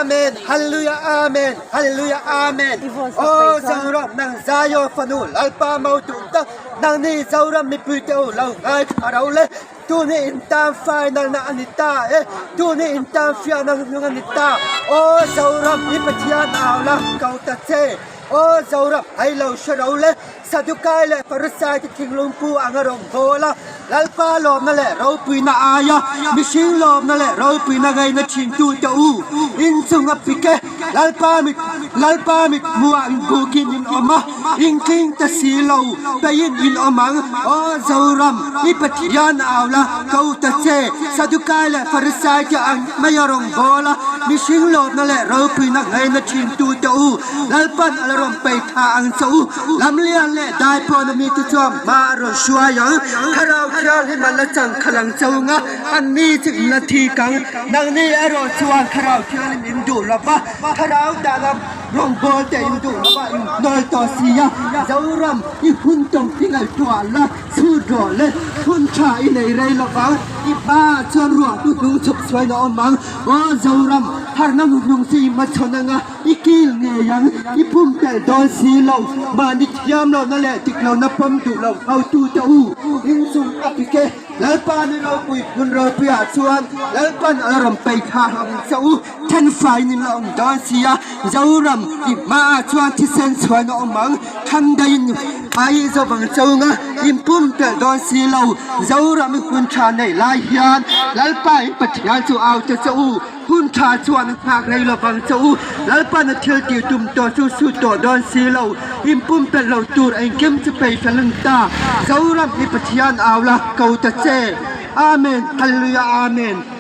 Amen Hallelujah Amen Hallelujah Amen Aw Zoram nang Zion fanu Lalpa mo tum tak nangni Zoram mipui te u lo ngaithla ro le tuni in tan final na ani ta e tuni in tan fiahna hnung ani ta Aw Zoram i Pathian au la ko ta che Aw Zoram hei lo hre ro le Sadukai leh Farisai te thinglung pu anga rawn bawl a, Lalpa lawmna leh ropuina aia mihring lawmna leh ropuina ngaina thintu te u, inchung a pik e, Lalpa mit Lalpa mit hmuhah inbukin in awm a, inkling ta si lo peiin in awm ang, Aw Zoram, i Pathian au la, ko ta che, Sadukai leh Farisai te ang maia rawn bawl a, mihring lawmna leh ropuina ngaina thintu te u, Lalpan a la rawn pei tha ang che u. Lamlian leh Daipawn ami te chuan hma a rawn hruai ang. Thlarau Thianghlim an la chang khalh ang che u nga, anni chu in la thik ang. Nangni erawh chuan Thlarau Thianghlim in duh lo va, Thlarau dana rawngbâwl te in duh lo va, in hnawl tawh si a. Zoram, i hun tawng i ngaihtuah la, chhut rawh le, hun tha i nei rei lo vang. I hmaah chuan ruah hnuhnung chhuk chhuain a awm ang. Aw Zoram, harhna hnuhnung chu i hmachhawn ang a. I kil ngei ang, i pumpelh dawn si lo, mahni thiam lohna leh dik lohna pawm duh lo hotute u, inchung a pik e. Lalpa ni ropui hmun ropuiah chuan Lalpan a la rawn pei thla ang che u, thenfaiin in la awm dawn si a, Zoram i hmaah chuan thisen chhuain a awm ang, thandaiin ai i zawm ang che u nga, in pumpelh dawn si lo, Zoram i hun tha neih lai hian Lalpa in Pathian chu au ta che u. Hun tha chuan a nghak rei lo vang che u. Lalpan a thil tih tum tawh chu sut tawh dawn si lo. In pumpelh lo tur engkim chu pei fel an ta. Zoram hi Pathian au la ko ta che. Amen Hallelujah Amen.